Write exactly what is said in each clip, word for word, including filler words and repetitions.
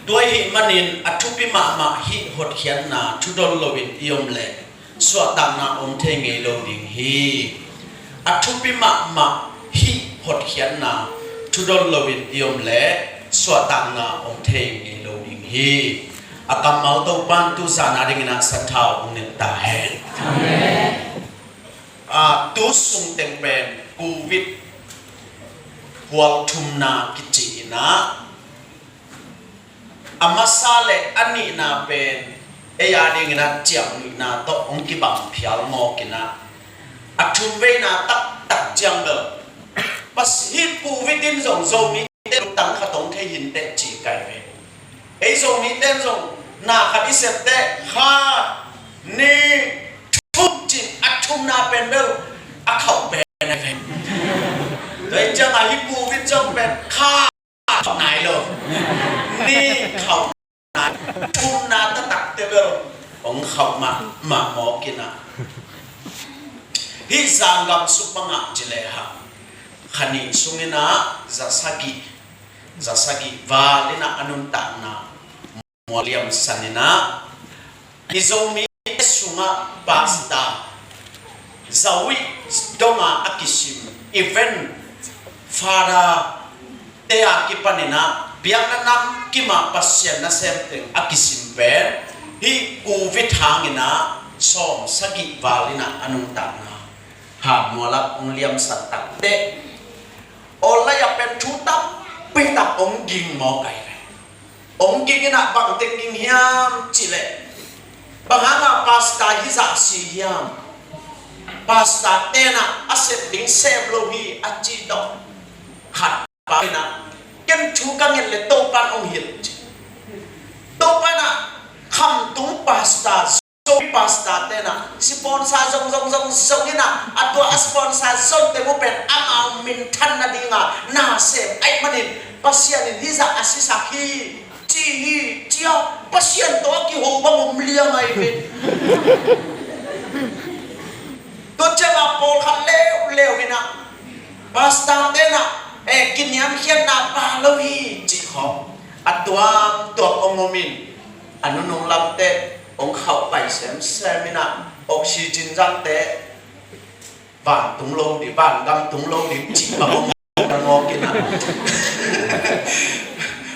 Tua ahih manin a thupi mahmah hih hotkhiatna thudon loin i om leh suahtakna om thei ngei lo ding hi. A thupi mahmah hih hotkhiatna thudon loin i om leh suahtakna om thei ngei lo ding hi. A kammal Topan tuzan a dingin a sathau hong nilh ta hen. Amen. A, tu sung teng pen Covid hual thumna kici in a, a masa le a nihna pen ei a dingin a ciamnuihna tawh hong kibang phial mawk in a, a thumveina taktak ciang bel Pasian Covid in zong Zomite lungtang khat hong thei hi inteh ci kai ve. Ei Zomite in zong na khat i sep teh kha, ni, thum cin a thumna pen bel a khauh pen a ve. Tua hi ciang a hih Covid zong pen kha khauh nai lo. Ni khauh nai. Thumna taktak te bel hong khauh mahmah mawk in a. Hih zanggam suk bangah ci lehang kha nih sungin a za sagih, za sagih val in a a nuntakna mual liamsan in a, i Zomite sungah pastor, zawih dong a a kisim, even father te a kipan in a, biakna nam kim a Pasian nasem teng a kisim pen hih Covid hangin a sawm sagih val in a a nuntakna ha mual ah hong liamsan takte. Online ah pen thu tampi tak hong ging mawk ai ve. Hong ging in a bang teng ging hiam cih leh, bang hang a pastor hizah si hiam? Pastor ten a a sep ding sem lo hi a cih tawh khat pa in a, ken thu ka nget leh Topan hong hilh ci. Topan a khamtung pastor, Zomi pastor ten a sponsor zong zong zong zong in a, a tua a sponsor zong te mu pen amau minthan nading a na sem ahih manin Pasian in hizah a sisak hi, ci hi, ci a, Pasian tawh a kiho bang om liang ai ve. Tua ciang a pawlkhat leuleu in a, pastor ten a, eh, kiniamkhiatna pha lo hi cih khawng a tuamtuam hong om in, a nunung lamte hong khauh pai semsem in a, oxygen zangte vantung lo ding, vangam tung lo ding cih bang hong om mawk in a.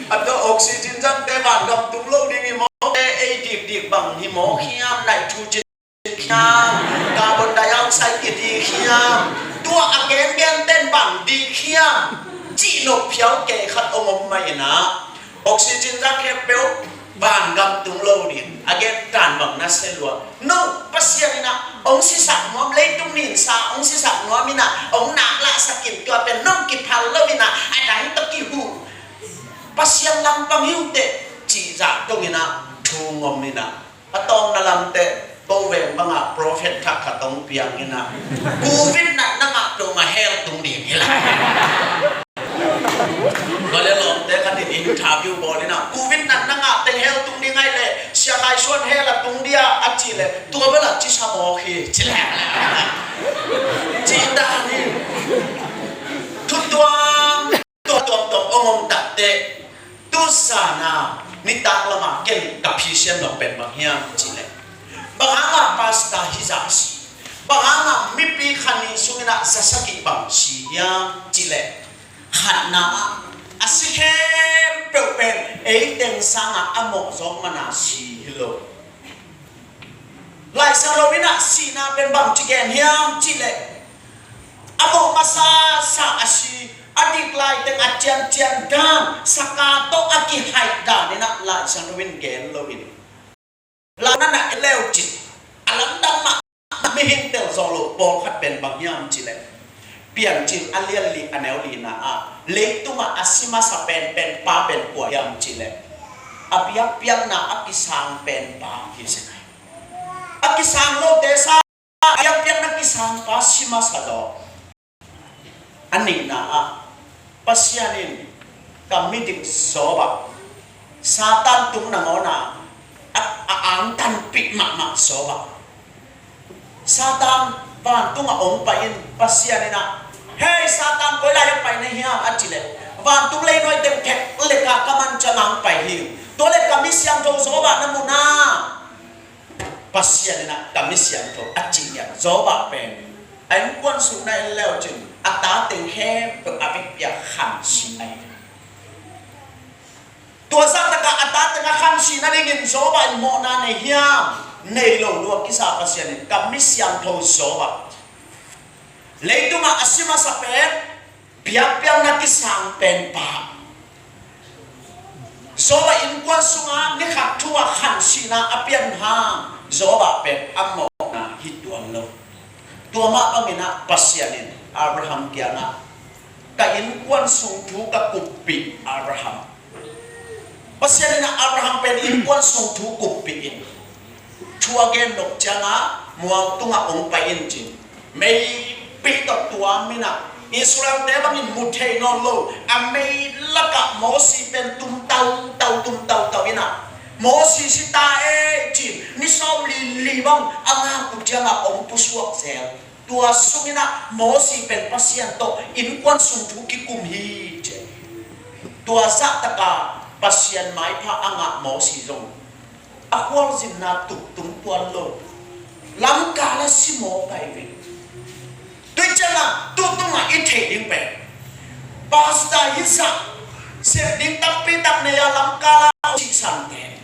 A tua oxygen zangte vangam tung lo ding hi mawk e, ei dikdik bang hi mawk hiam, nai thu cin hiam, carbon dioxide kidik hiam, tua a gengen ten bang dik hiam, cih nop phial kei khat hong om mah in a, oxygen zang khempeuh vangam tung lo ding, a gen tan bang na se lua. No, Pasian in a hong sisak nuam, leitung ninsa hong sisak nuam in a, hong nak lahsak in tua pen nong kiphal lo in a, a dang tawh kihuh. Pasian lampang hi uh teh, cih zah dong in a, thu ngom in a. A tawpna lamte, ko veng bangah prophet thak khat hong piang in a, Covid natna ngah peuhmah hell tung ding hi lai. Tua leh lawmte khat in interview bawl in a, Covid natna ngah teng hell tung ding ahih leh Sia Khai Suan hell a tung dia a cih leh, tua bel a ci sa mawk hi ci leh, cih dan hi. Thu tuam tua tuamtuam hong om takte, tuzan a nitak lam a ken ka phisian nop pen bang hiam cih leh, bang hang a pastor hizah si, bang hang a mipi kha nih sungin a za sagih bang si hiam cih leh, khatna ah a si khempeuh pen ei teng sang a a mawh zawk man a si hi lo. Laisiangtho in a sihna pen bangci gen hiam cih leh, a mawh masasa a si, a dik lai teng a ciancian dan, saka tawh a kihaih dan in a Laisiangtho in gen lo in, lau na na leu cin, a lamdang mah mihing tel zawh loh pawlkhat pen bang hiam cih leh, Piancil a lian li a neu lina ah, leitungah a si masa penpen pa pen kua hiam cih leh, a biakpiakna a kisang pen pa hi si nai. A kisang lote sa, a biakpiakna kisang pa si masa zaw. A nihna ah, Pasian in ka midik Job ah, Satan tung nangawn a, a, a angtanpih mahmah Job ah, Satan vantungah hong pai in Pasian in a, "Hei Satan, koi lai ah pai na hiam?" a cih leh, "Vantung leinuai teng khek lek a ka man ciang a hong pai hi." siangtho Job ah na mu na. Pasian in ah ka mi siangtho a cih hiam? Job ah pen a innkuan sung na en le uh cin a ta teng khempeuh a vekpi-a khansi ahi. Tua zahtak a a ta teng a khansi nadingin Job ah in mawhna nei hiam? Nei lo lua kisa. Pasian in ka mi siangtho Job ah, leitungah a si masa pen biakpiakna kisang penpa, Job ah innkuan sungah ni khat thu-ah khansihna a pian hang Job ah pen a mawhna hi tuan lo. Tua mah bangin ah Pasian in Abraham kiangah, ka innkuan sung thu ka kuppih, Abraham. Pasian in ah Abraham pen innkuan sung thu kuppih in, thu a gen nop ciangah mual tungah hong pai in cin. Meipih tawh tuam in ah, Israel-te bangin mu thei nawn lo a mei lakah Mosi pen tum tautau, tum tautau in ah, Mosi si ta ei cin, ni sawm li li bang a ngak uh ciangah hong pusuak zel. Tua sungin ah Mosi pen Pasian tawh innkuan sung thu kikum hi ci. Tua zahtaka Pasian maipha a ngah Mosi zong a khualzinna tuktung tuan lo. Lamkal a si mawk ahi ve. Tua ciangah tuktung a i theih ding pen, pastor hi zah, sep ding tampi tak nei a lamkal a sihsante,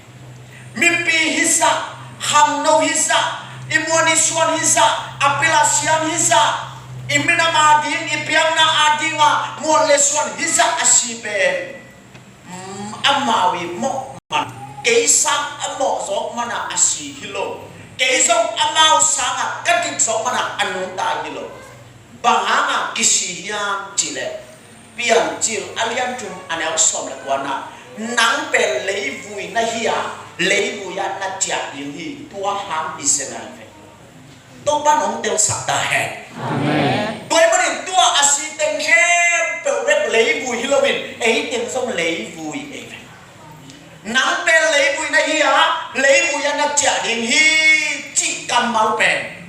mipi hi zah, khangno hi zah, i muan i suan hi zah, a pil a siam hi zah, i minam a ding, i piakna a dinga muan le suan hi zah a si pen, mm, amau i mawh man, kei sang a mawh zawk mana a si hi lo. Kei zong amau sanga ka dik zawk mana a nungta hi lo. Bang hanga kisi hiam cihleh, Piancil a lian thum a neu sawm le kuana, nang pen leivui na hi a, leivui ah na ciah ding hi. Tua hang hi se nai ve. Topa nong telsak ta hen. Amen. Tua ahih manin tua a si teng khempeuh bek leivui hi loin, ei teng zong leivui ei ve. Nang pen leivui na hi a, leivui ah na ciah ding hi cih kammal pen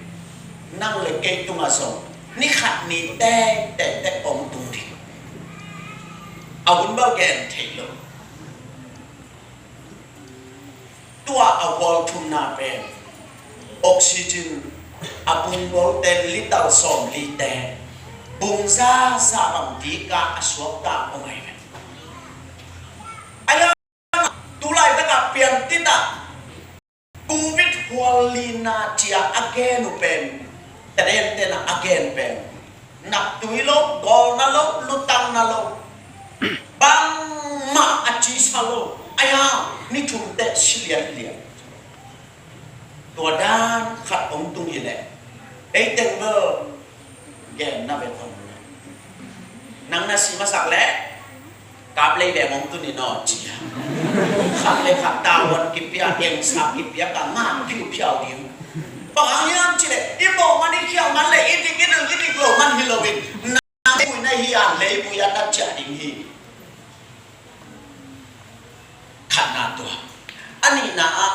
nang le kei tungah zong ni khat ni tengteng hong tung ding. A hun bel gen thei lo. Tua a hual thumna pen oxygen a bung golte litre sawm lite, bung zaza bang dika a suakta om ahi ve. Ahi a, tulaitak a piantit ah covid hual lina ci-a a gen uh pen, tadente na a gen pen, naktui lo, gawlna lo, lutangna lo, bangmah a cisa lo. Ahi a, ni thum teh si lianlian. Tua dan khat hong tung hi leh, ei teng bel genna ve tong. Nang na si masak leh, kap lei veng hong tun in aw ci a. Khat le khat tavuan kipia, engsa kipia, ka ngah phiuphiau ding. Bang hang hiam cih leh, i mawh man, i khial man leh, i dik, i dik, i dik lo man hi loin, nang leivui na hi a, leivui ah na ciah ding hi. Khatna tua. A nihna ah,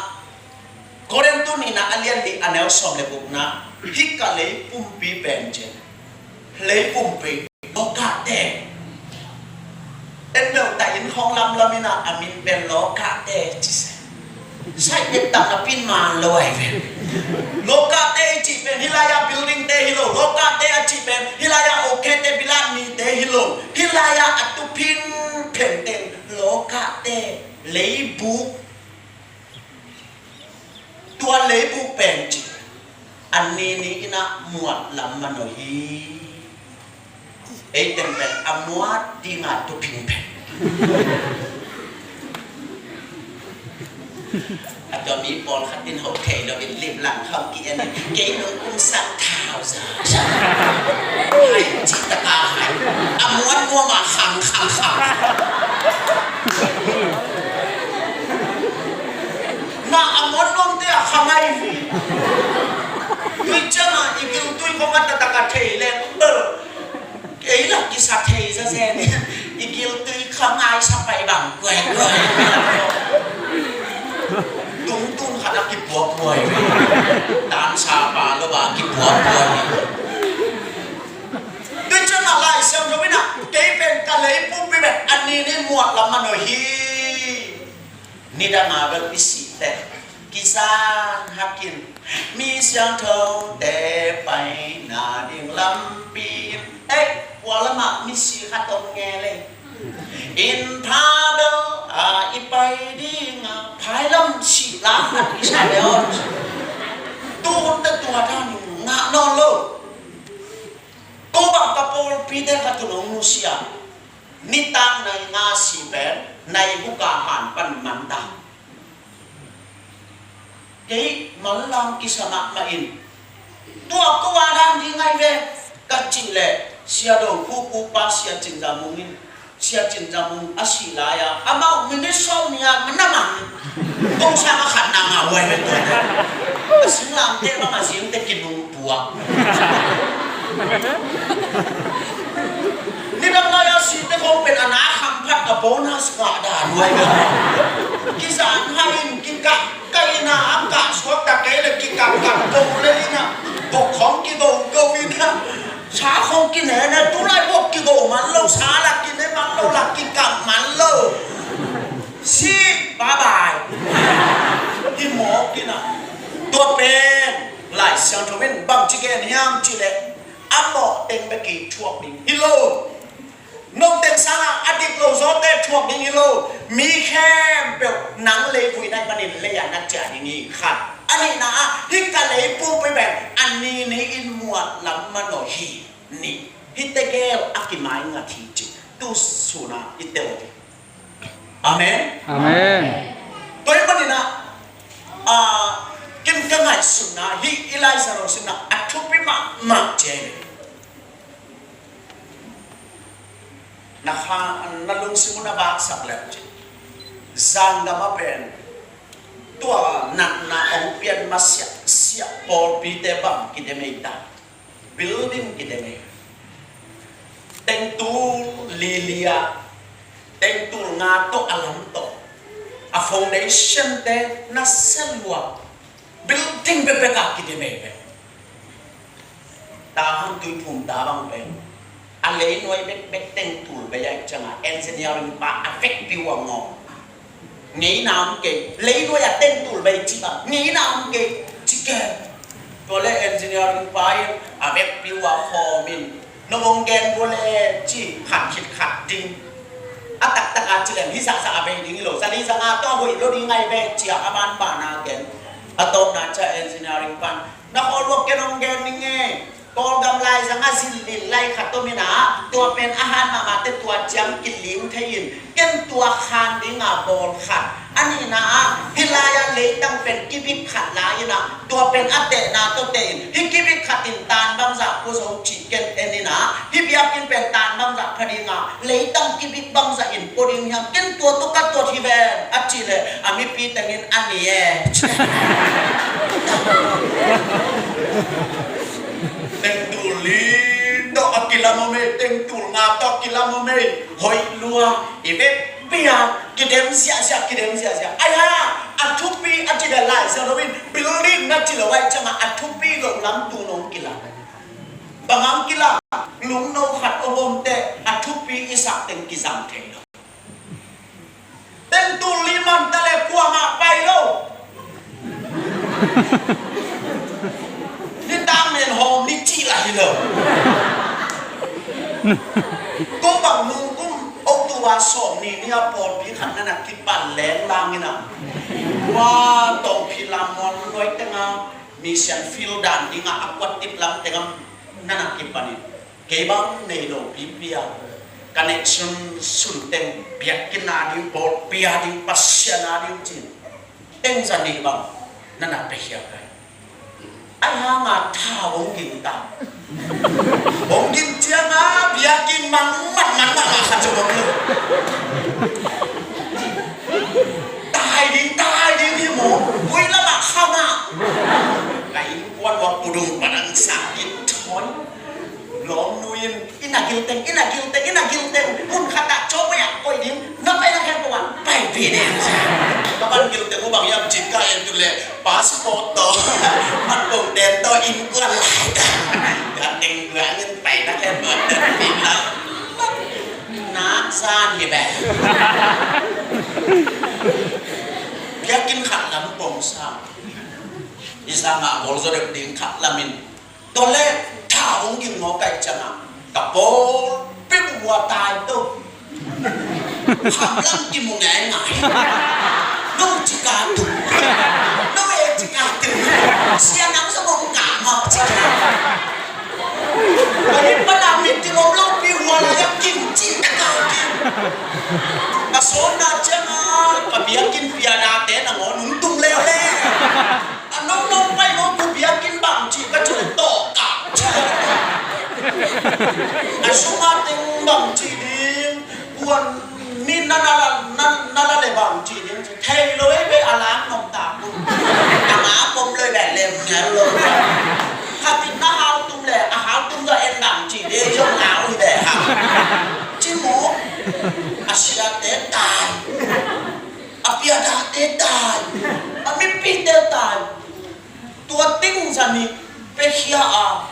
Korintu nihna a lian nih a neu sawm le gukna, hih ka lei pumpi pen ci. Lei pumpi, lawkahte. En lo ta inn khawng lamlam in ah a min pen lawkahte ci se. Sai pek tam napi in man lo ahi ve. Lawkahte i cih pen hih lai-ah buildingte hi lo. Lawkahte a cih pen hih lai-ah okhete bilat mite hi lo. Hih lai-ah a tu phinphen teng lawkahte, leibuk. Tua leibuk pen ci, a nini in ah muat lam man uh hi. Ei teng pen a muat dinga tu phinphen. A tua mi pawlkhat in hoh thei loin limlang khawng ki-en in, kei nong kum sang thau za. Hai, cih taka hai. A muat muam a khang, khang, khang. Na a muat nuamte a khang ahi hi. Tui ciangah i giltui khawng a taktak a thei leng bel, ei lah kisa thei zazen. I giltui kha ngai sa pai bang kuai kuai. Tungtun khat a kipuakpuai. Tansa pa lo a kipuakpuai. Tui ciangah Lai Siangtho in ah, kei pen ka lei pumpi pen a nini in muat lam man uh hi. Nidang a bel i sih teh kizan hakin mi siangthote paina ding lampi in, ei, kua lamah misi khat om nge lei. Inn pha bel a i pai ding a, phai lam sih la khat i sa le aw. Tu hun teh tua dan in ngah nawn lo. Ko bang ka pawlpite khat un hong nusia. Nitak nai nga si pen nai buka han pan man ta. Kei manlang kisa mahmah in, tua ko a dan ding ngai ve ka cih leh, Sia Do Kuku pa Sia Cin Za Mung in, Sia Cin Za Mung a sih lai-a amau minute sawm nih a na man, kong sang a khat na ngah huai ve tua. A singlamteh bang a zingte kinung puak. Nidang lai-a site khong pen a na kham phat a bonus ngah dan huai ve. Kizan hai in kikah kai in a, a kah suak ta kei le kikah kah ko le in a, bok khong kigo go in a, sa khong kinene, tulai bok kigo man lo, sa la kine man lo, la kikah man lo. Si, bye bye. Hi mawk in a. Tua pen Lai Siangtho in bangci gen hiam cih leh, a mawh teng bek i thuak ding hi lo. Note sangah a dik lo zawte thuak ding hi lo. Mi khempeuh nang leivui nai panin lei-ah na ciah ding hi, khat. A nihna ah hih ka lei pumpui pen a ni ni in muat lam manawh hi. Nih, hih tegel a kimaingat hi ci. Tu sun ah i tel ding. Amen. Amen. Tua ahih manin ah, ah, ken ka ngaihsutna hih Elijah Rosen ah a thupi mahmah ci hi. Na kha, na lungsim uh na vaksak leh ci. Zanggam ah pen tua natna hong pian masiah siah pawlpite bang kidem ei ta. Building kidem ei. Tengtul lili ah, tengtul nga tawh a lam tawh, a foundation te na sia lua. Building bekbek ah kidem ei ve. Tahang Tuiphum ta bang pen a leinuai bekbek tengtul bei ahih ciangin engineering pa a vekpi uh a ngawng. Ngeina om kei, leinuai a tengtul bei cih bang ngeina om kei ci ken. Tua leh engineering pa in a vekpi uh a khawm in, no hong gen bua le ci, khat khit khat ding. A taktak a ci leng hih zahzah a bei ding hi lo, zali zanga tawh a hoih lo ding ngai ve ci a, a banban a gen. A tawpna ciang engineering pan, na khawl lua, ken hong gen ning e. Kawlgam laizang a zin lin lai khat om in a, tua pen a han mahmahte tua ciang kiling thei in, ken tua khan ding a bawl khat. A nihna ah hih lai-ah leitang pen kibik khat lai in a, tua pen a tehna tawh teh in, hih kibik khat in tan bangzah pua zo cih ken en in a, hih biakinn pen tan bangzah pha ding a, leitang kibik bangzah in pua ding hiam, ken tua tawh ka tuat hi ven a cih leh a mipi teng in a ni e. Tengtul li tawh a kilam om ei, tengtul nga tawh a kilam om ei, hoih lua, i vekpi a kidem ziahziah, kidem ziahziah. Ai ha, a thupi a ci leh lai sia lo in, building na ci lo ahih ciangin a thupi lo lam tu nong kilam. Bang hang kilam, lungno khat om om teh a thupi i sak teng kizang thei lo. Tengtul li man ta leh kuamah pai lo. Nitak nen hawm ni cih lah hi lo. Ko bang nungkum October sawm ni ni a pawlpi khat na na kipan leng lang in a, kua tawh phi lam muan nuai teng a, mission field dan ding a, a kuat tip lam teng a na na kipan in. Kei bang nei lo pipi a, connection sun teng biakinn a ding, pawlpi a ding, Pasian a ding cin, teng za nih bang na na pia khia kai. Ai hang a tha hong ging ta. Hong ging ciang a biakinn mang mat mang mang a kha cu bang lo. Tai ding, tai ding hi maw. Koi lamah kha mah. Ka innkuan uah pudung padang sa in thoi. Lawmnu in, i na gil teng, i na gil teng, i na gil teng, hun khat ah cawpoi ah koih ding, na pai na khen peuh ah pai pi ding. Ka van gil teng uh bang hiam cih ka en tu leh, passport tawh, matpong den tawh, innkuan lai tawh. Ka teng buang in pai na khen peuh ah pi na. Nak san hi beh. An pom sa. I zangah bawl zaw deuh ding khat lamin. Tua leh tha hong ging mawk ahih ciangah ka pawl peuh vua tai to. Kham lam kimu ngeingai. No cika tu. No e cika tu. Sia nang sa mong ka mawk cika. Ka hi pala mit ki mawk lo pi vua la ya kin cika kin. Ka sawtna ciangah ka biakinn pianate nangawn hong tung leuleu. A nongnong pai lo pu biakinn bang ci ka ci le tawh ka ci. A sungah teng bang ci ding, puan ni na na la, na, na la le bang ci ding ci. Thei lo ei bei a lang nong ta ku. A nga pom lo ei bei lem ngal lo. Khatin na hau tum le, a hau tum lo en bang ci ding, zong hau hi de ha. Ci mu, a siate tai. A pianate tai, a mipite tai. Tua teng zani pekhia a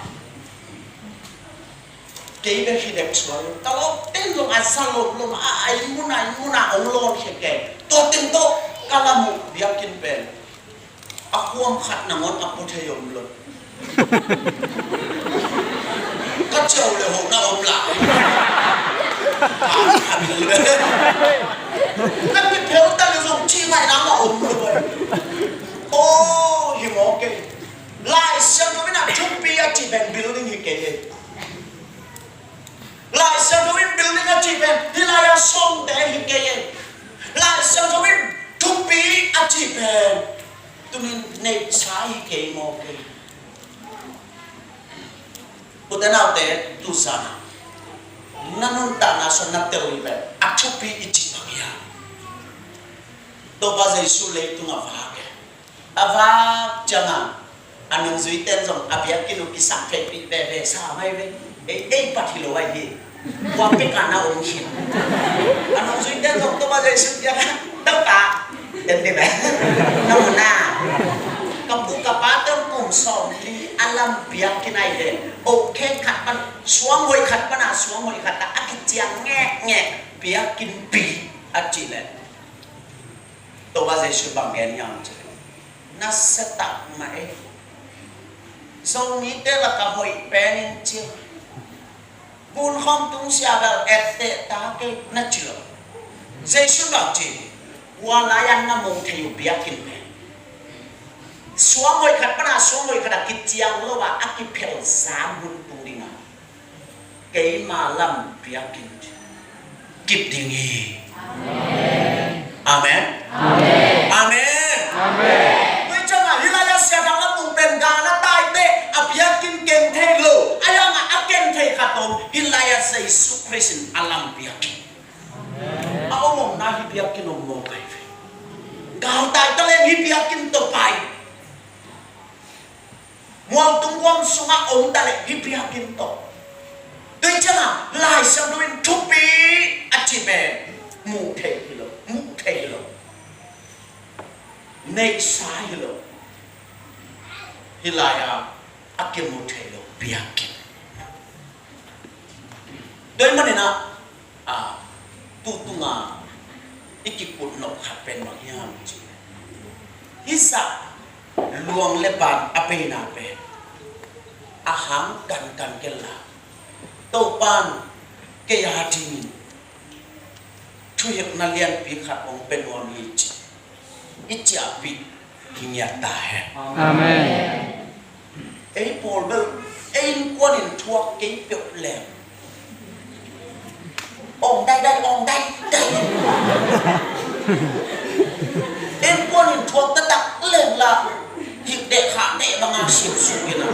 kei bek hi dek suai. Ka lawm teng zong a za lom lom a, a inn mun a, inn mun a ong lawn khia kei. Tua teng tawh ka lam uh biakinn pen a khuam khat nangawn a pua thei om lo. Ka ciau le ho na om lai. Na kiphel ta le zong ci mai na ma om lo. Oh, hi mawk kei. Lai Siangtho in a thupi a ci pen building hi kei. Lai Siangtho in building a ci pen hih lai a sawmte hi kei. Lai Siangtho in thupi a ci pen tunin neihsa hi kei mawk kei. Ute naute, tu zan a na nuntakna sung na tel hi ve, a thupi i cih bang hiam? Topa Jesu leitung a vak e. A vak ciangin a nungzuite in zong a biakinn uh kisam pehpih veve sa mai ve. Ei, ei pat hi lo ahi hi. Kua pek a na om khin. A nungzuite in zong Topa Jesu kiangah, Topa, en dih ve. Na mu na. Ka pu ka pate kum sawmli a lam biakinn ahi ve. Okay khat pan, suanghoih khat pan a suanghoih khat ah a kiciang ngekngek biakinnpi a cih leh, Topa Jesu bang gen hiam cih leh, na sia tak mah ei. Zomite lakah hoih pen in ci. Gunkhawm tungsiah bel etteh ta kei na ci lo. Jesu bang ci, hua lai-a na mu thei uh biakinn pen suanghoih khat pan a suanghoih khat a kiciang lo a, a kiphel zan hun tung ding a, keima lam biakinn kip ding hi. Amen. Amen. Amen. Amen. Tua ciangin hih lai-ah Sia Dang a pung pen gal a taite a biakinn ken thei lo. A yang a ken thei khat om, hih lai-ah Jesu Khrist in a lam biakinn. A om omna hih biakinn om mawk ahi ve. Gal tai ta leng hih biakinn tawh pai. Mualtung guam sungah om ta leh hih biakinn tawh. Tua ciangin Lai Siangtho in thupi a ci pen mu thei hi lo, mu thei hi lo. Neihsa hi lo. Hih lai-ah a kimu thei lo biakinn. Tua ahih manin ah, a, tu tunga i kikut nop khat pen bang hiam cih leh, hih zah luang le ban a beina pen a hang kankan kei la, Topa'n kei a dingin thuhilhna lianpi khat hong pia nuam hi ci i ciahpih hi ngiat ta hen. Amen. Ei pawl bel ei innkuan in thuak kei peuh leng, ong daidai, ong daidai. Innkuan in thuak taktak leng la hih deh khah deh banga siusuk in a.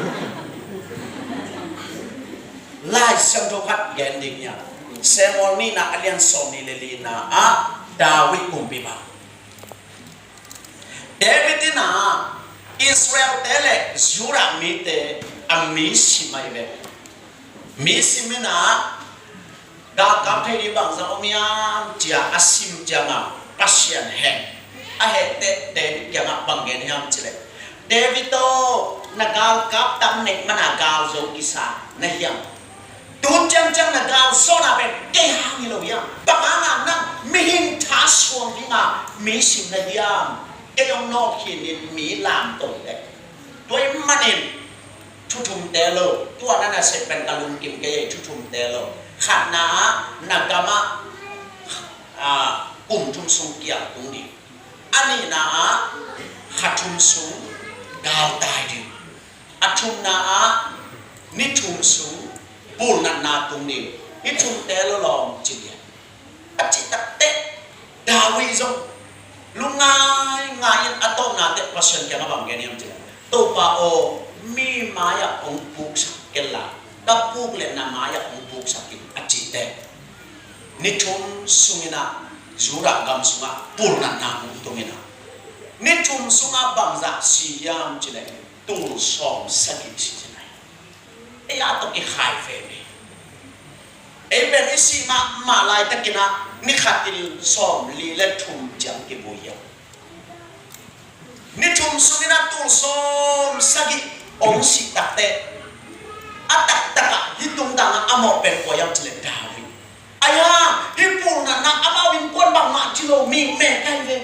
Lai Siangtho khat gen ding hi a, Samuel nihna a lian sawmnih le lina ah David kumpipa. David in a Israel-te le Judah mite a mi sim ahi ve. Mi sim in a galkap thei ding bangzah om hiam ci-a a sim ciangin Pasian heh a hehte David kiangah bang gen hiam cih leh, David aw, na galkap tam neih manin gal zo kisa na hiam? Tu ciangciang na gal zawhna pen kei hang hi lo hiam? Bang hangin nang mihing tha suang dinga mi sim na hiam? Kei hong nawlkhin in mi lamto leh, tua ahih manin thu thum teel lo. Tua na na sep pen ka lungkim kei, thu thum teel lo. Khatna ah na gam ah, ah, kum thum sung kiang tung ding. A nihna ah kha thum sung galtai ding. A thumna ah ni thum sung pulnatna tung ding. Ni thum teel lo lawm ci lian. A cih takteh David zong lungngai ngai in a tawpna teh Pasian kiangah bang gen hiam cih leh, Topa aw, mi mai-ah hong puksak ken la, ka puk leh na mai-ah hong puksak in, a cih teh ni thum sungin ah Judah gam sungah pulnatna hong tung in ah, ni thum sungah bangzah si hiam cih leh tul sawm sagih si ci nai. Ei a tawh kikhai ve ni. Ei pen i sih mahmah laitakin ah ni khat in sawmli le thum ciang kibui hiam? Ni thum sungin ah tul sawm sagih hong sih takteh, a taktak ah hih tungtang ah a mawh pen kua hiam cih leh David. Ahi hang hih pulnatna amau innkuan bangmah ci lo, mi me kai ve.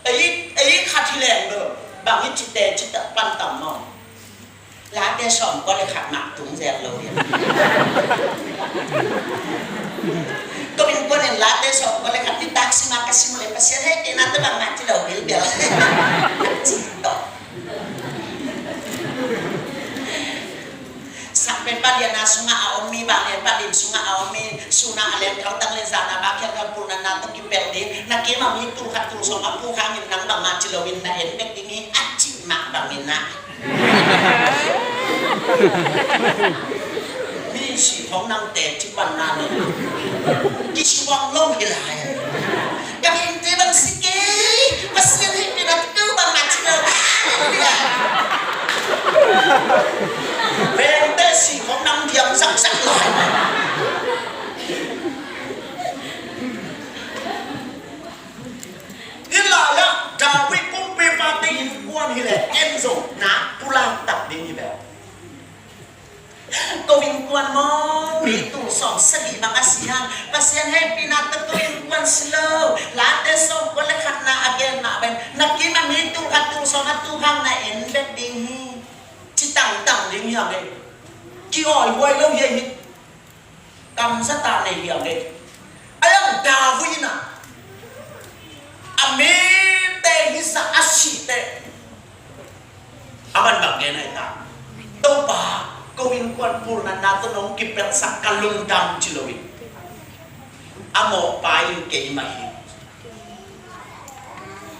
Ei, ei khat hi leng bel bang i cite cite pan tam maw? Late sawmkua le khat mah tung zel lo hi. Ko innkuan in Late sawmkua le khat nitak sim a ka sim uh leh Pasian hehpihna tawh bangmah ci lo bilbel. Ci tawh. Sang pen Pa Lian a sungah a om mi, Vang Lian Pa Lim sungah a om mi, sun a a leng khauh tak le zan a ba khial khauh pulnatna tawh kipelh ding. Na kim a mi tul khat tul sawm a puk hangin nang bangmah ci loin na en bek ding hi, a cih mah bangin ah. Mi sih khawng nangte ci panna ni. Kisuang lo hi lai. Ka vengte bang si kei, Pasian hehpihna tawh bangmah ci lo. Halleluiah. Vengte sih khawng nang diam zakzak lai. Hih lai ah David kumpipate innkuan hi leh en zong na pulak tak ding hi ve. Ko innkuan maw, mi tul sawm sagih bang a si hang, Pasian hehpihna tawh ko innkuan si lo. Late sawmkua le khatna a gen mah bang, na kim a mi tul khat tul sawm a tuk hang na en bek ding hi, ci tangtang ding hi hang e. Kiawihuai lo hi a hi. Kamzat a nei hi hang e. A yang David in ah a mite hisa a sih teh, a man bang gen ahi ta. Topa, ko innkuan pulnatna tawh nong kipelhsak ka lungdam ci loin, a mawhpa in keimah hi.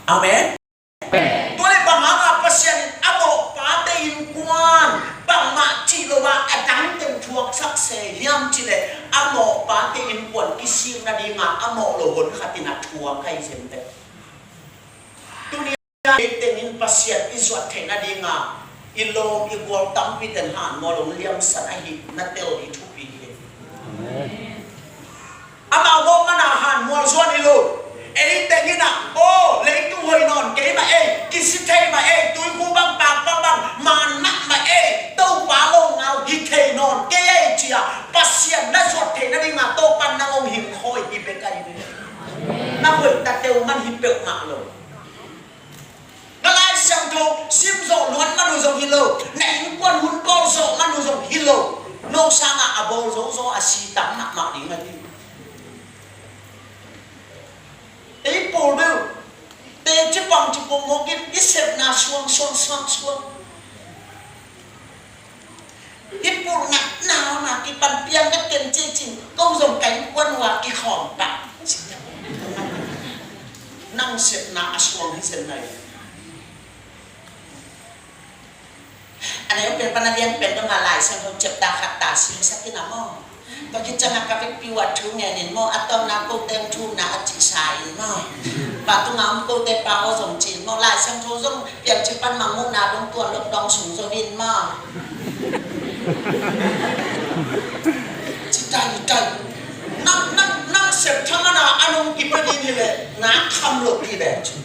Amen. Tua leh bang hanga Pasian in a mawhpate innkuan bangmah cih lo a a dang teng thuaksak se hiam cih leh, a mawhpate innkuan kisik nadinga a mawh lo hon khat in a thuak ahi zen bek. Tuni a ei teng in Pasian i zuat theih nadinga i lawm i gual tampi ten hanmual hong liamsan ahih na tel hi thupi hi. Amau mawh man a hanmual zuan hi lo. Ei teng in ah, aw, leitung hoih nawn kei mah ei, kisi thei mah ei, tuikhuk bang, pakpak bang, man mah mah ei, Topa lo ngal hi thei nawn kei ei ci-a Pasian na zuat theih nadinga Topa nang hong hing khawi hi bek ahi ve. Na hoih ta teuh man hi peuhmah lo. Na Lai Siangtho sim zawh luat man uh zong hi lo, na innkuan hun bawl zawh man uh zong hi lo. No sangah a bawl zo zaw a si tam mahmah ding ahi. Ei pawl bel teci pang ci pawlmawk in i sepna suang suang suang suang. I pulnatna ma kipan piang ka ken cih cin, ko zong ka innkuan uh a kikhawm pah. Nang sepna a suang hi zen nai. A neu pen pan a lian pen dong a Lai Siangtho ciapta khat ta simsak in a maw. Tua khit ciangah ka vekpi uh a thu ngen in maw, a tawpna kote hong thumna a cihsa in maw. Pa tungah om kote pa aw zong ci in maw, Lai Siangtho zong piangthak pan mangmuhna dong tuan lok dong sung zo in maw. Ci tai tai. Nang, nang, nang sep thamana a nong kipia ding hi leh na kham lo ding leh ci.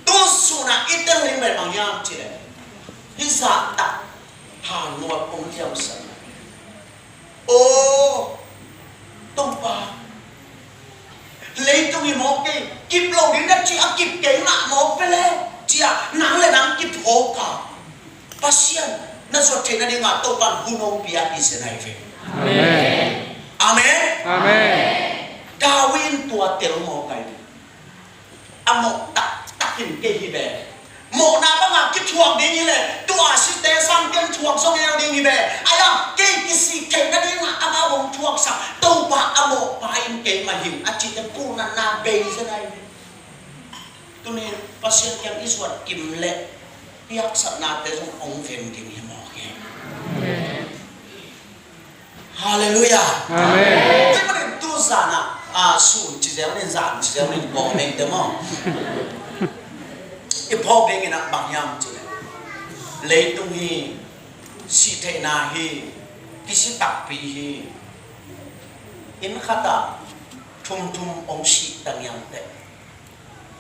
Tu sunah i tel ding pen bang hiam cih leh, hih zahtak hanmual hong liamsan. Aw Topa, leitung i maw Kip lo ding na ci a kip kei mah mawk ve le, ci a nang le nang kip hawk a. Pasian na zuat theih nadingah Topa'n hun hong pia hi zen ahi ve. Amen. Amen. Amen. David in tua tel mawk ahi ve. A mawh taktakin kei hi ve. Mawhna banga kithuak ding hi le, tua site sangten thuak zong el ding hi ve. Ahi a, kei kisih theih nadingah amau hong thuaksak Topa a mawhpa in keimah hi ung a cihte pulnatna bei zen ahi ve. Tuni Pasian kiang i zuat kim leh i haksatnate zong hong veng ding hi mawk hi. Halleluiah. Amen. Tua manin tu zan ah, a, sun ci zel nin, zan ci zel nin, bawng meng te maw. I phawk dingin ah bang hiam cih leh, leitung hi, sih theihna hi, kisi takpi hi. Inn khat ah thumthum hong sih tang hiam teh.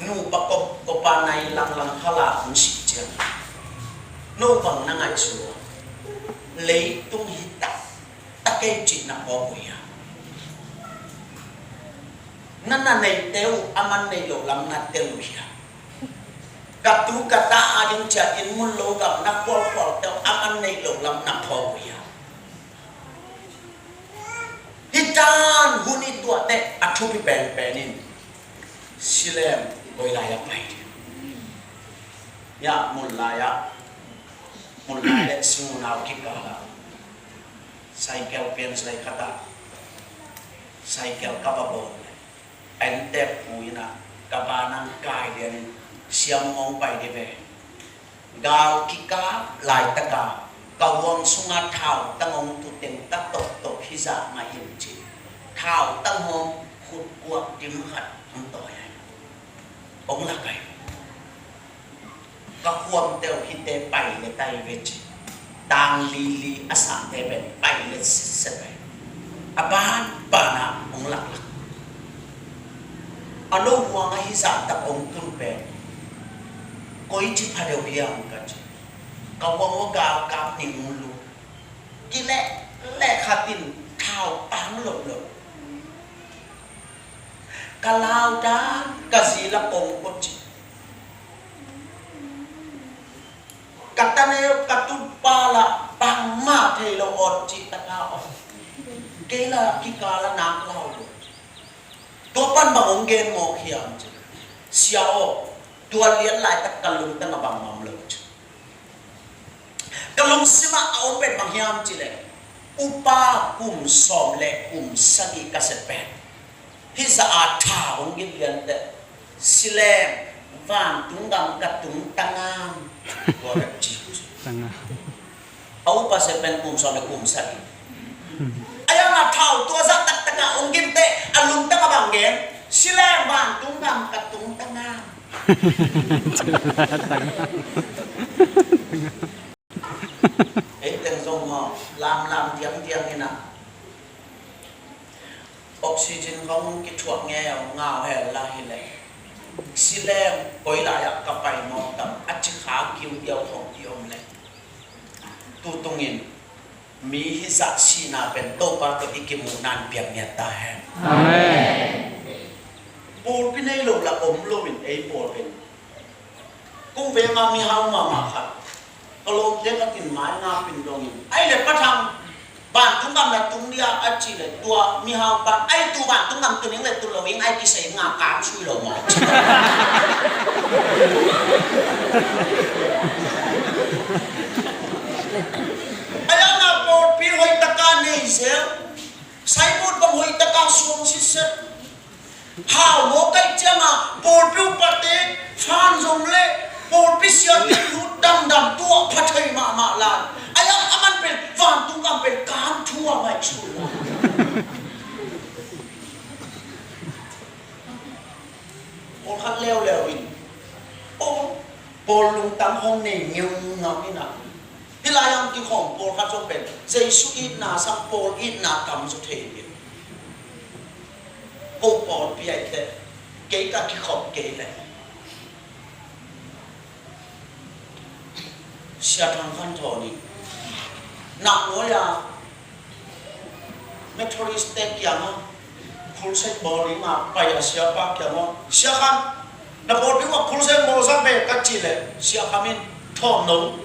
Nupa kop, kopa nai langlang khala hong sih ciang, no bang na ngaihsun a, leitung hi tak, tak ei cih na phawk uh hia? Na na neihte uh a man neih loh lam na tel uh hia? Ka tu ka ta a ding ciah inn mun lo gam na khualkhualte uh a man neih loh lam na phawk uh hia? Hih tan hun i tuah teh a thupi penpen in Silem koi lai-ah pai ding. Hiah mun lai-ah, mun lai le Singunau kikal ah cycle pian sai khat ah cycle ka va bawl leh, a inntek pu in ah ka van hong kai lian in, Siam, hong pai dih ve. Gal kikal laitak a ka huang sungah thautang hong tu teng ka toktok hizah mah in ci. Thautang hong khut kuak dim khat hong tawi a, hong lak a, ka khuamte uh hihte pai le tai ve ci. Tang lili a sahte pen pai le sitset a, a banban ah hong laklak. A lo huang ahi zahtak hong tun pen koi ci pha deuh hiam ka ci. Ka huang uh galkap ning hong lut. Kileh leh khat in thau pang lohlawh. Ka lau dan ka zi la kong kua ci. Ka taneu ka tutpa la bangmah thei lo awt cih taka awt. Kei la kikal a nak lau lo. Tua pan bang hong gen mawk hiam ci. Sia aw, tua lian laitak ka lungtang a bangmah om lo ci. Ka lungsim ah a om pen bang hiam ci leh, upa kum sawm le kum sagih ka sep pen hizah a tha hong gin lian teh, Silem, vantung gam ka tung tangam. Tua bek ci. Tangam. A upa sep pen kum sawm le kum sagih. A yang a thau tua zah taktak ah hong gin teh a lungtang a bang gen, Silem, vantung gam ka tung tangam. Ei teng zong maw, lamlam diangdiang in ah oxygen khong kithuak ngei a, ngau hel la hi leh, Silem, koi lai-ah ka pai mawk tam, a ci kha kiu diau khong i om leh, tu tungin mi hizah sihna pen Topa tawh i kimuhna in piak ngiat ta hen. Amen. Pawlpi nei lo la om lo in ei pawl pen kong veng a mihau mahmah khat ka lawmte khat in mai nga pin dongin, ai le Pa Thang, vantung gam na tung dia a ci le, tua mihau pan, ai tu vantung gam tun ing le tun lo ing, ai kisei nga kang sui lo maw. Ai a nga pawlpi hoih taka nei zel, saibut bang hoih taka suang sitset. Hau maw kaih ciangah pawlpi upate fan zong le pawlpi siate lut damdam tuah pha thei mahmah lai. Ai a man pen vantung gam pen kan thu a ngaihsun lai. Pawlkhat leuleu in, pawl, pawl lungtang hong nei ngeungau in ah, hih lai-ah kikhawm pawlkhat zong pen Jesu itna sang pawl itna tam zaw thei hi. Ko pawlpi ahih teh kei ka kikhop kei leh. Sia Thang Khan Thawn in nak nuai-a Methodist te kiangah Crusade bawl ding a pai a siapa kiang aw, Sia Kham, na pawlpi uh ah crusade bawl sak ve ka cih leh Sia Kham in, thawn lo.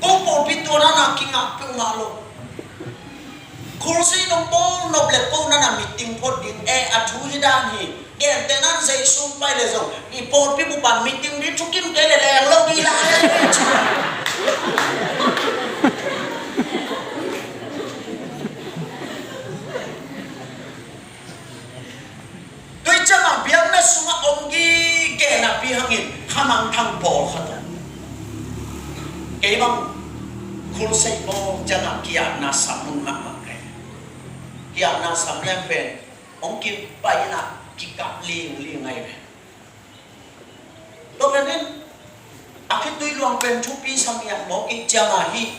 Ko pawlpi tua dan a kingah peuhmah lo. Crusade nong bawl nop leh ko na na meeting phot ding e, a thu hi dan hi. Gentehna in Jesu pai leh zong i pawlpi bup ah meeting ding thukim kei leh leng lo ding hi lai. Tua ciangah biakna sungah om gige napi hangin khamangthang pawlkhat om. Kei bang crusade bawl ciangah kiatna sam mun mahmah ka hi. Kiatna sam leng pen hong kipai in ah kikap lingling ahi ve. Tua pen in a khitui luang pen thupi sa miang mawk i ciangah hi.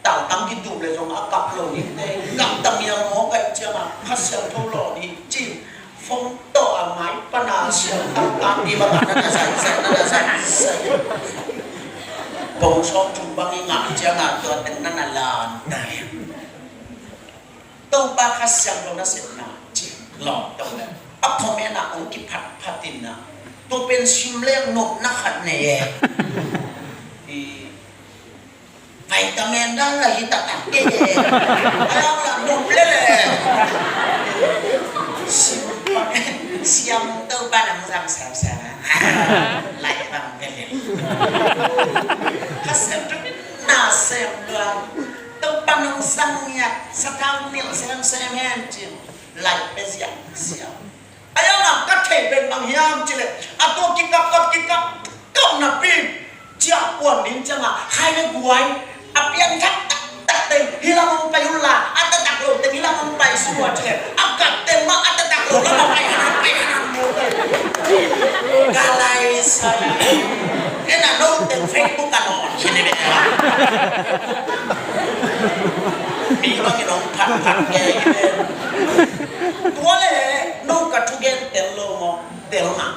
Taltang kitum leh zong a kap lo ding te, kap ta miang mawk a i ciangah Kha Siangtho lawh ding ci. Phone tawh a mai pan a siang taltang ding bang a na na zai zai, na na zai zai. Pong sawm thum bang i ngah ciangah tua teng na na lan ta hi. Topa Kha Siangtho nasepna ci lawm to le. A comment ah hong kiphatphat in ah, tua pen sim leng nopna khat nei e. I vitamin dan la hi taktak kei e. A yang la nop lel e. Sim pa siam Topa nang zang siam siam a. Lai bang lel e. Kha Siangtho na sem lua. Topa nong sang ngiat, sathau nilh semsem hen ci-in laih pia ziahziah. A yang a ka theih pen bang hiam cih leh, a tua kikap kap kikap kap napi ciah kuan ding ciangah khai le guai a piangthak taktak teng hih lam hong pai un la, a taktak lo teng hih lam hong pai sua cih leh, a kap teng mah a taktak lo lam a pai hanan pai hanan mu teng. Ka lai sai. En a no teng Facebook a nawn khin hi ve. Mi bangin hong phat phat kei hi ve. Tua le no ka thugen tel lo maw? Tel mah.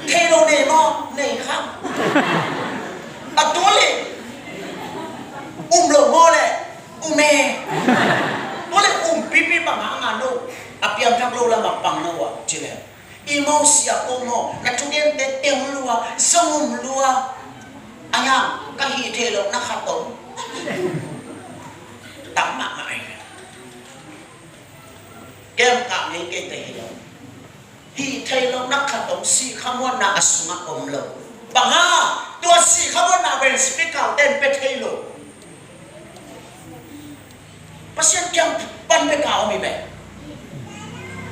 Thei lo nei maw? Nei kha. A tua le um lo maw le? Um e. Tua le um pipi bang hang a no a piangthak lo lam a pang na uh a ci le. I mawh sia ko maw, na thugente teng lua, zong um lua. A hiam, ka hih theih loh na khat om. Tam mahmah ei. Kem kah ngei kei te hi lo. Hih theih loh na khat om, sih khamuanna a sungah om lo. Bang hang, tua sih khamuanna pen speaker ten pe thei lo. Pasian kiang pan bek a om hi ve.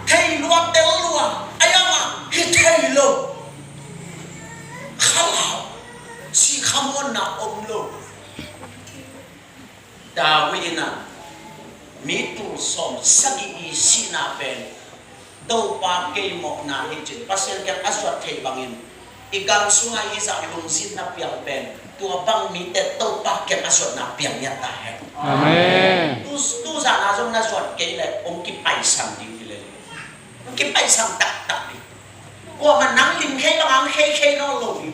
Thei lua, tel lua, a yang a hi thei lo. Khalau, sih khamuanna om lo. David in a mi tul sawm sagih i sihna pen Topa kei mawhna hi ci-in Pasian kiang a zuat theih bangin i gam sungah hih zah lungzinna piang pen tua bang mite Topa kiang a zuatna piang ngiat ta hen. Amen. Tu, tu zahna zong na zuat kei leh hong kipaisan ding hi lel. Hong kipaisan taktak ding. Kuamah nang lim khei bang hong khei khei nawn lo ding.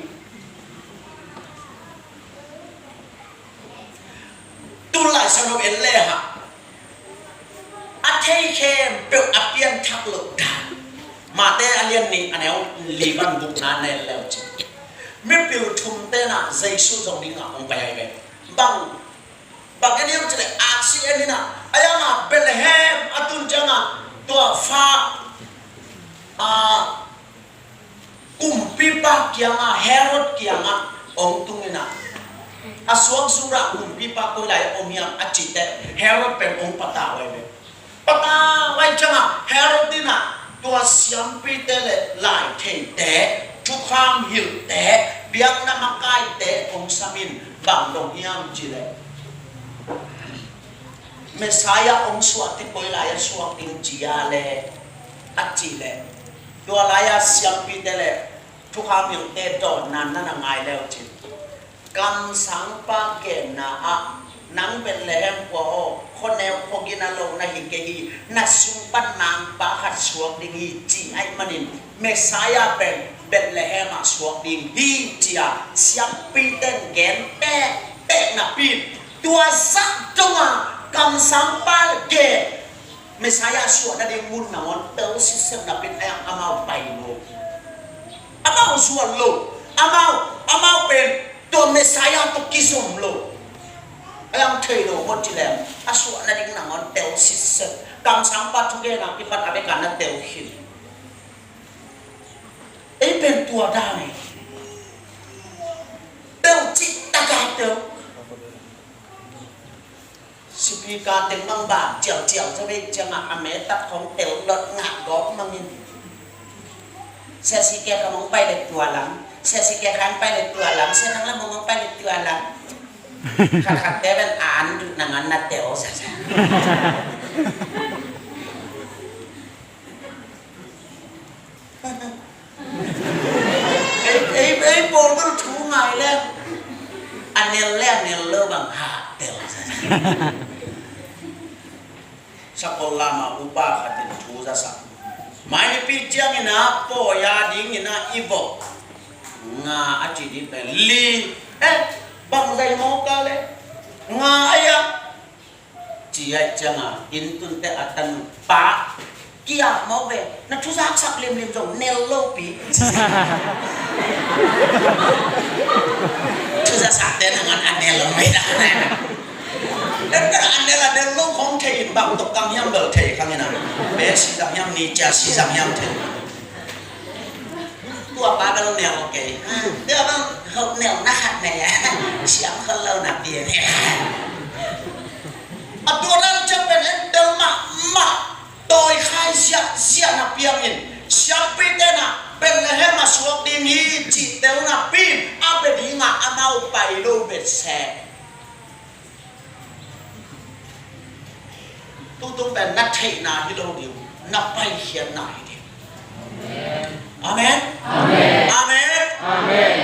Tulai sanop en le hang a thei khempeuh a pianthak loh dan. Mate a lian nih a neu li pan gukna nen leu cin. Mipil thum tenah Jesu zong dingah hong pai ahi ve. Bang, bang en hiam cileh aksi en inah a yangah Bethlehem a tun ciangah tua fa a kumpipa kiangah, Herod kiangah hong tung inah a suang surah kumpipa koi lai om hiam a cihte Herod pen hong patau ahi ve. Patau ahi ciangah Herod inah tua siampite le laitheite, thukham hilhte, biakna makaite hong sam in bang dong hiam cileh Messiah hong suahte koi lai a suak ding ci a le a cih leh tua lai-a siampite le thukham hilhte dawnna na na ngai leu cin. Kamsangpa genna ah nang Bethlehem khua aw, khuaneu khuagin a lo na hi kei hi, na sung pan mangpa khat suak ding hi ci ahih manin Messiah pen Bethlehem ah suak ding hi ci-a siampite in gen pekpek napi in tua zah dongah kamsangpa gen Messiah suah nading mun nangawn tel sitset napi-in a hiang amau pai lo. Amau zuan lo. Amau, amau pen tua Messiah tawh kizom lo. A hiang thei lo maw ci leng a suah nading nangawn tel sitset. Kamsangpa thugenna kipan a bek a na tel khin. Ei pen tua dan ei. Tel cih taka tel. Speaker teng bang ban ciauciau zaw vei ciangah a metak khong tel lot ngah gawp mangin. Sia si kia ka mong pai le tua lam, sia si kia kan pai le tua lam, sia nang lam mong pai le tua lam. Khat khat te ven an duh nangawn na tel zaza. Ei, ei, ei pawl bel thu ngai le a nel le a nel lo bang ha tel. Sakol lama upa khatin thu zasak. Mai nipi ciangin a pawi a dingin a i vok nga a ci dih pen li. Eh, bang zai mawk a le nga a ia. Ci aih cianga inn tunte a tanu pa kia mawk ve, na thuzaksak limlim zong nel lopi. Thuzaksak te nangawn a nel lo mai da. Enter a nel a nel lo khong thei in bang tok kam hiam bel thei khang ina. Be si zang hiam ni cia si zang hiam thei. Tua pa bel nel kei. Tua bang khong nel na khat nei a. Siam khong lo na pi. A tua dan ciang pen en tel mahmah tawi khai ziahziah na piangin siampite na Bethlehem a suak ding hi cih tel napi-in a bia dingah amau pai lo bia se. Tutung pen na theihna hi lo ding, na paikhiatna hi ding. Amen. Amen. Amen. Amen.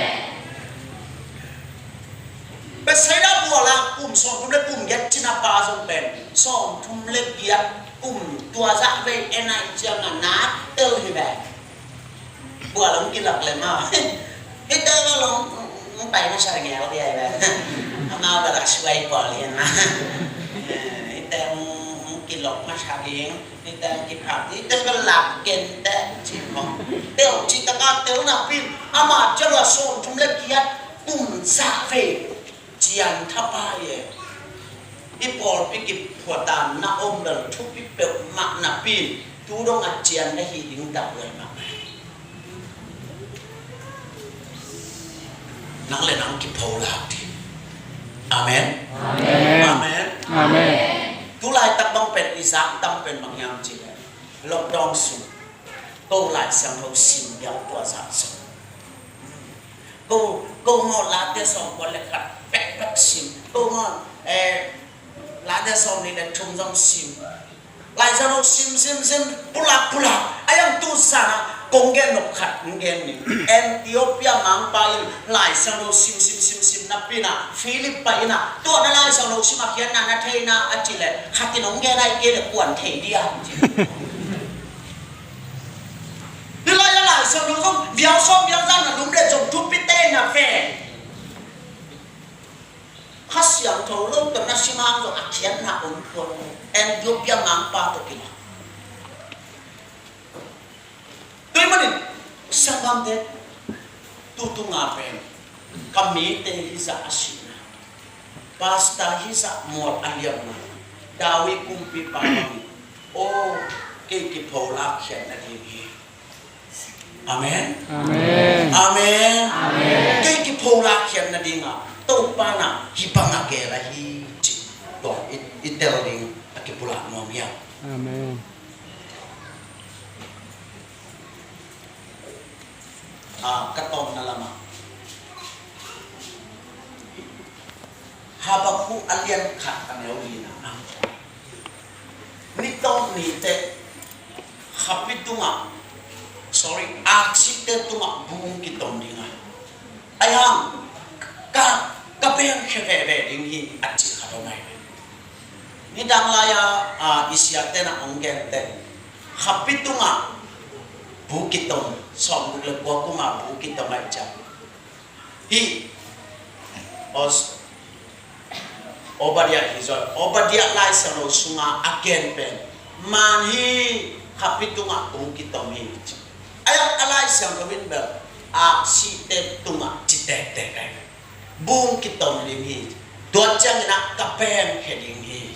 Bethsaida bual a kum sawmthum le kum giat cina pa zong pen sawmthum le giat kum tua zah vei en aih ciangah na tel hi ve. Bual hong kilak le ma. Hite ka long hong pai masa ngel dia hi ve. Amau ka lak suai pawl hi na. Hite hong kilok masa ding. Hite hong kiphak ding. Hite ka lak kente ci mawk. Teu ci taka teu napi-in ama ciang a sawmthum le giat kum zah vei cian thapa hi e. I pawlpi kiphuatan na om bel thupi peuhmah napi-in tu dong a cian na hi ding tak huai mah. Nang le nang kipholak ding. Amen. Amen. Amen. Amen. Tulaitak bang pen i zak tam pen bang hiam cih leh lockdown sung ko Lai Siangtho sim biang tua zak sung. Ko, ko maw Late sawm kua le khat pekpek sim. Ko maw, eh, Late sawm nih le thum zong sim. Lai Siangtho sim, sim, sim, pulak, pulak. A hiang tu zan a kong gen nop khat, kong gen ning. Ethiopia mangpa in Lai Siangtho sim, sim, sim, sim napi-in a Philip pai in a tua na Lai Siangtho sim a khiatna na theihna a cih leh khat in hong gen a hi kei leh kuan thei dia. Hih lai a Lai Siangtho zong biang sawm biang zan a lum le zong thupite na ve. Kha Siangtho lo tawh na sim hang zong a khiatna om tuan lo. Ethiopia mangpa tawh kilak. Tua ahih manin sanggamte, tutung a pen ka mite hizah a sihna, pastor hizah mual a liamna, David kumpipa bangin aw, kei kipholak khiat nading hi. Amen. Amen. Amen. Amen. Kei kipholak khiat nading a Topa na hih bang a gel ahi cih tua i, i tel ding a kipulak nuam hiam? Amen. A, ka tawpna lamah Habakkuk a lian khat a neu lina. Ni tawp ni teh khapi tungah, sorry, aksite tungah bu hong kitom ding a. Ahi hang ka, ka bengkhia veve ding hi a cih khat om ahi ve. Nidang lai-a, a, i siate na hong gente khapi tungah bu kitom, sawmguk le kua kuma bu kitom ahi ciang. Hih Os-, Obadiah hi zaw, Obadiah Lai Siangtho sunga a gen pen Man hi, khapi tungah kung kitom hi. Ai-ah a Lai Siangtho in bel aksite tungah ci tektek ai. Bung kitom ding hi. Tua ciangin ah ka pengkhia ding hi.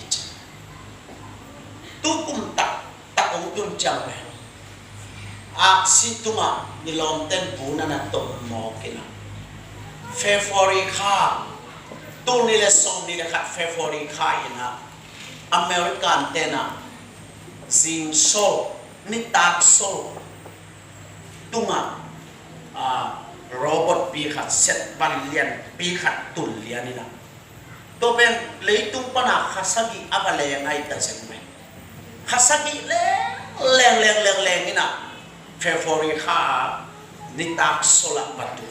Tu kum taktak hong tun ciang pen aksi tungah i lawmten bu na na tom mawk in ah, February kha, tul nih le sawmnih le khat February kha in ah American ten ah zingsol, nitak sol tungah, ah, robot pi khat, set pan lian pi khat tun lian in ah, tua pen leitung pan ah kha sagih a va leng ai ta zen pen. Kha sagih leng, leng, leng, leng, leng in ah February kha ah nitak sol ah va tun.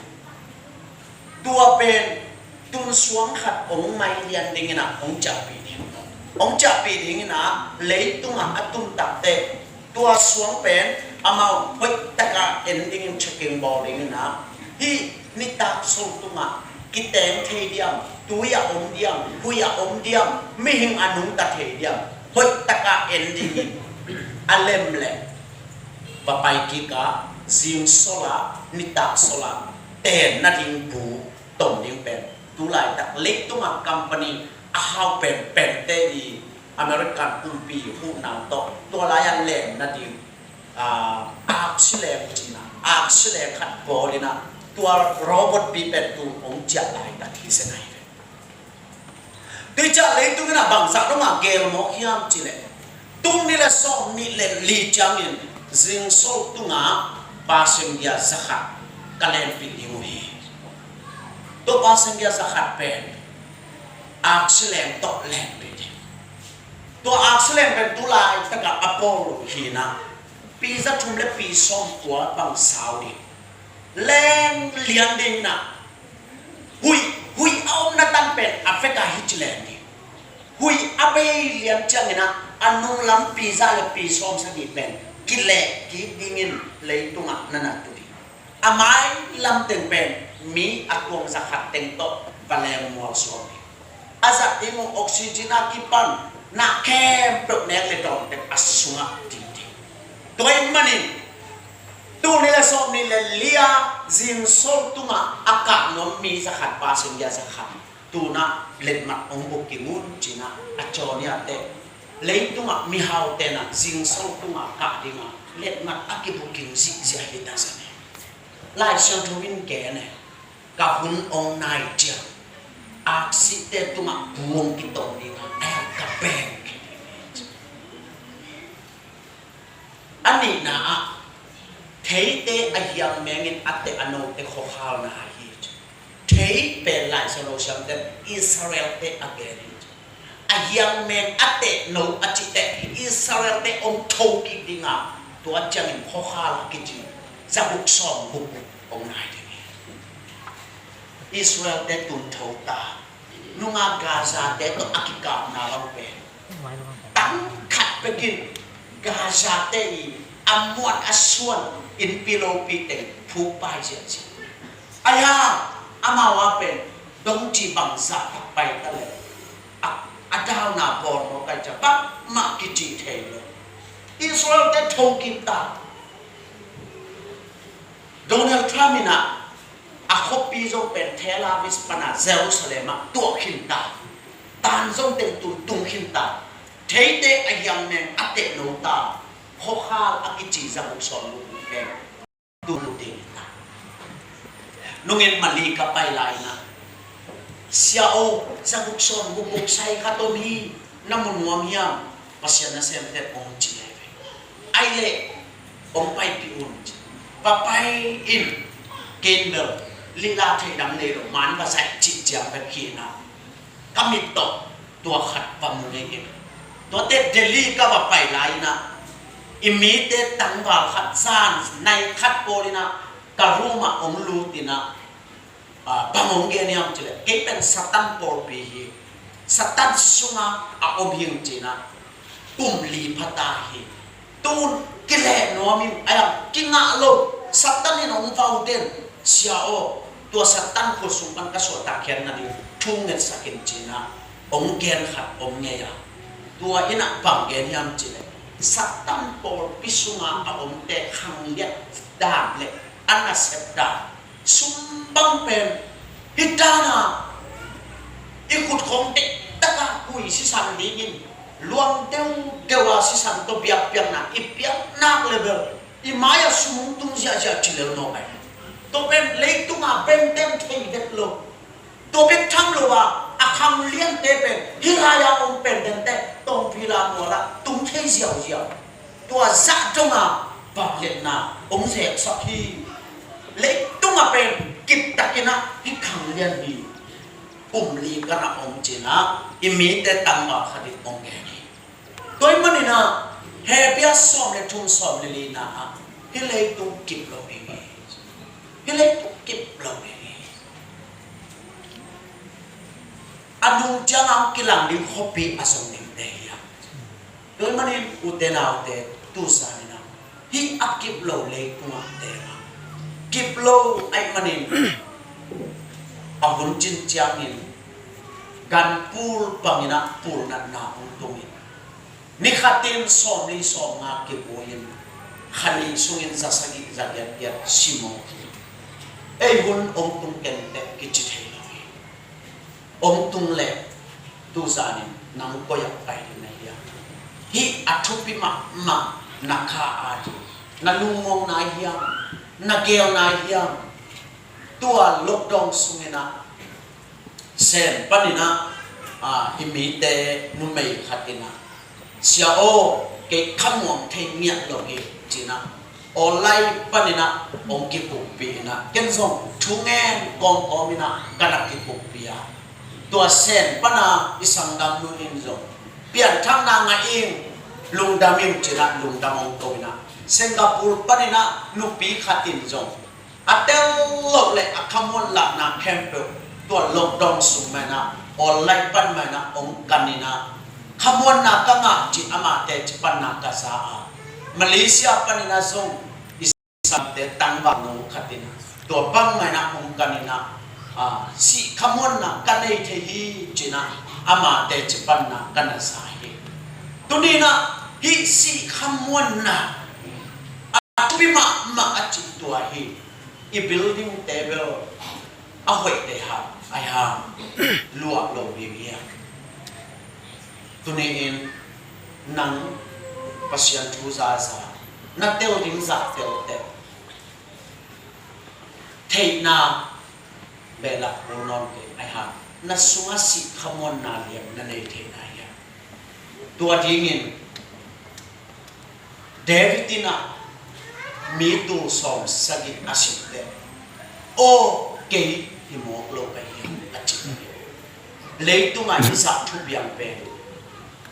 Tua pen tun suang khat hong mai lian ding in ah hong ciahpih ding. Hong ciahpih ding in ah leitungah a tun takte tua suang pen amau hoih takah en dingin checking bawl ding in ah, hih nitak sol tungah kiteng thei diam, tui a om diam, hui a om diam, mihing a nungta thei diam, hoih takah en dingin a lem leh va pai kik a, zingsol a, nitak sol a ten nading bu tom ding pen tu laitak leitungah company a hau penpente i American kumpi huhna tawh tua lai-ah leng nading, ah, aksi leng cihna, aksi leng khat bawl in ah tua robot pi pen tu hong ciah laitak hi zen ai ve. Tua ciang leitung in ah bangzah dongah gelmawh hiam cih leh, tul nih le sawmnih le li ciangin zingsol tungah passenger zakhat ka lenpih ding uh hi. Tua passenger zakhat pen aksi leng tawh lenpih ding. Tua aksi leng pen tu laitakah a pawl uh hi in ah, pi za thum le pi sawmkua bang sau ding. Leng lian ding in ah, hui, hui a omna tan pen a vekah hi ci leng ding. Hui a bei lian ciangin ah a nunglam pi za le pi sawmsagih pen kileh kik dingin leitungah na na tu ding. A mailam teng pen mi a tuang zakhat teng tawh va leng mual suak ding. A zat ding uh oxygen a kipan na khempeuh nek le dawn tek a sungah ding ding. Tua ahih manin tul nih le sawmnih le li a zingsol tungah a kah nuam mi zakhat, passenger zakhat tu-in ah letmat hong booking un ci-in ah a cawniate, leitungah mihaute in ah zingsol tungah kah dingah letmat a kibooking zihziah hi ta zen hi. Lai Siangtho in gen e, ka hun hong nai ciang aksite tungah bu hong kitom dingah, ai-ah ka pengkhia ding hi. A nihna ah, theite a hiang mengin a teh a note khuakhalna hi. Thei pen Lai Siangtho siamte Israelte a gen hi. A hiang meng a teh no a cihte Israelte hong tho kik dingah, tua ciangin khuakhal a kici za guk sawm guk hong nai ding hi. Israelte tun tho ta. Nungah Gaza-te tawh a kikapna bang pen tang khat bekin Gaza-te i a muan a suan innpi lopi teng phuk pai ziahziah. Ai-ah, amau a pen dongci bangzah tak pai ta leh a, a dauna pawl maw kai ciang bangmah kici thei lo. Israelte tho kik ta. Donald Trump in ah a khuapi zong pen Tel Aviv pan a Jerusalem ah tuah khin ta. Tan zong teng tun tung khin ta. Theite a hiang meng a teh no ta. Khuakhal a kici za guk sawm guk pen tun ding ta. Nungin Malay ka pai lai in ah, "Sia aw, za guk sawm guk guk sai khat om hi, na mu nuam hiam?" Pasian nasemte hong ci hi ve. Ai leh hong paipih un ci. Va pai in, kei bel lila thei dang nei lo, man va zaih cih ciang bek hi in ah, ka mit tawh tua khat va mu ngei in. Tuate Delhi ka va pai lai in ah, i mite tangval khat zan nai khat pawl in ah ka room ah hong lut in ah, ah, bang hong gen hiam cih leh, "Kei pen Satan pawlpi hi. Satan sungah a om hing," ci in ah, kum li pha ta hi. Tun kileh nuam in, ai-ah, kingah lo, Satan in hong vau den. "Sia aw, tua Satan khut sung pan ka suahtak khiat nading thu ngetsak in," ci in ah hong gen khat om ngei a. Tua in ah bang gen hiam cih leh, Satan pawlpi sunga a omte khanglian dan le a nasep dan sum bang pen hi dan a, i khut khawng dektaka hui sisan dingin luang deudeu a sisan tawh biakpiakna i piak nak le bel i mai-ah sum hong tung ziahziah ci lel mawk ahi. Tua pen leitungah benten thei det lo. Tua bek tham lo a, a khangliante pen hih lai-a om pen dente tawngpila mualah tung thei ziauziau. Tua zah donga vangliatna hong zeksak hi. Leitungah pen kiptakinah hih khanglian hi. Kum li kanah om cinah i mite tangval khat in hong gen hi. Tua ahih maninah Hebru sawm le thum, sawm le lina ah hih leitung kip lo ding hi. Hih leitung kip lo ding hi. A nung ciangah hong kilang ding khuapi a zong dingte hi a. Tua ahih manin ute naute, tu zaninah hih a kip lo leitungah teng a, kip lo ahih manin a hun cin ciangin ganpul banginah pulnatna hong tungin, ni khatin sawmli sawmnga kibuin, kha nih sungin za sagih za giat giat si mawk hi. Ei hun hong tung kenteh kici thei lo hi. Hong tung leh tu zanin nang koi-ah pai ding na hiam? Hih a thupi mahmah na kha a ding na lungmuang nai hiam? Na geel nai hiam? Tua lockdown sunginah Sen paninah, a, i mite numei khatinah, "Sia aw, kei khamuang thei ngiat lo hi," cinah online paninah hong kipukpi inah, ken zong thu ngen kawmkawm inah ka na kipukpi a, tua Sen pana i sanggamnu in zong pianthakna ngah ing, lungdam ing cinah lungdam hong ko inah, Singapore paninah nupi khatin zong a tel loh le a khamuan lahna khempeuh tua lockdown sung mainah online pan mainah hong kaninah, khamuanna ka ngah cih amate ci panna ka za a, Malaysia paninah zong i sanggamte tangvalno khatinah tua bang mainah hong kaninah, a, sih khamuanna ka nei thei hi cinah amate ci panna ka na za hi. Tuninah hih sih khamuanna a thupi mahmah a cih tua hi. I building te bel a hoih deih hang, ahi hang luah lo ding hi a. Tuni-in nang Pasian thu zaza na tel ding zah telteh theihna behlap kul nawn kei, ahi hang na sungah sih khamuanna lian na nei theihna hi a. Tua dingin David inah mi tul sawm sagih a simte, "Aw, kei hi mawk lo ka hi," a ci. Leitungah hih zah thupiang pen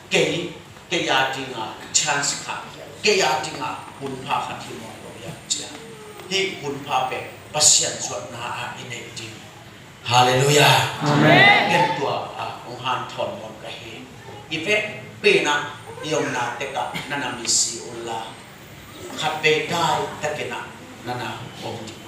kei, kei a dinga chance khat, kei a dinga hunpha khat hi mawk lo hi a ci a. Hih hunpha pen Pasian zuatna ah i neih ding. Halleluiah. Amen. Ken tua, ah, hong hanthawn nuam ka hi. I vekpi inah i omna tekah na na misi unla, khatvei dai takinah na na om ding.